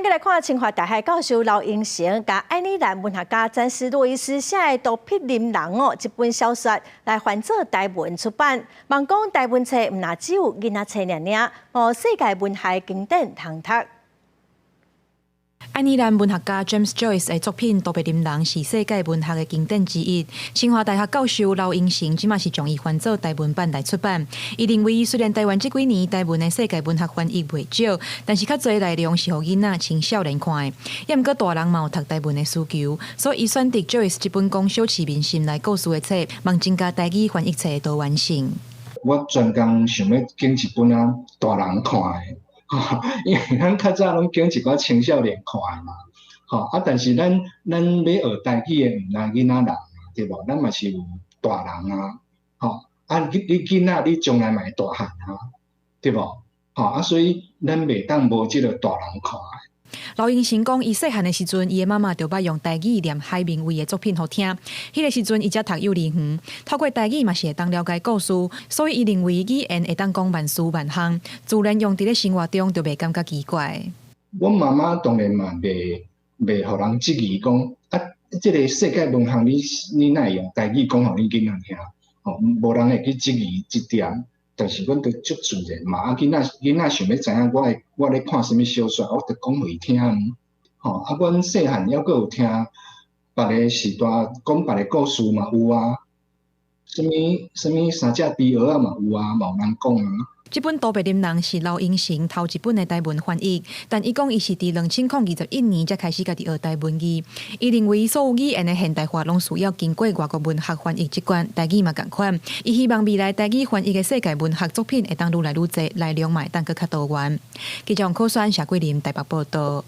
咱閣來看清華大學教授劉英成，共愛爾蘭文學家詹斯洛伊斯寫的《都柏林人》哦，這本小說來翻做台文出版。望講台文冊毋若只有囡仔冊爾爾，哦，世界文學經典通讀。愛爾蘭文學家 James Joyce 的作品《都柏林人》是世界文學的經典之一。清華大學教授劉英成這馬是將伊翻做台文版來出版。伊認為，雖然台灣這幾年台文的世界文學翻譯袂少，但是較濟內容是予囡仔、青少年看的。也毋過大人嘛有讀台文的需求，所以伊選擇 Joyce 這本講小市民心內故事的冊，望增加台語翻譯冊的多元性。我專工想欲揀一本啊，大人看的。因為咱較早攏揀一寡青少年看的嘛，吼啊！但是咱欲學台語的，毋但囡仔人，對無？咱嘛是有大人啊，吼啊！你囡仔你將來嘛會大漢啊，對無？吼啊！所以咱袂當無這个大人看的。劉英成講，伊細漢的時陣，伊的媽媽就捌用台語念海明威的作品予聽。彼个時陣，伊才讀幼兒園，透過台語嘛是會當了解故事，所以伊認為語言會當講萬事萬項，自然用佇咧生活中就袂感覺奇怪。阮媽媽當然嘛袂予人質疑講啊，這个世界文學你哪會用台語講予恁囡仔聽？吼，無人會去質疑這點。但是阮都足自然嘛，啊，囡仔想欲知影我咧看啥物小說，我就講予伊聽。吼，啊，阮細漢猶閣有聽別个時代講別个故事嘛有啊，啥物啥物三隻豬蚵仔嘛有啊，嘛有人講啊。這本《都柏林人》是劉英成頭一本的台文翻譯，但伊講伊是佇2021年才開始家己學台文字。伊認為所有語言的現代化攏需要經過外國文學翻譯這關，台語嘛仝款。伊希望未來台語翻譯的世界文學作品會當愈來愈濟，內容嘛會當閣較多元。記者王可宣、謝桂林台北報道。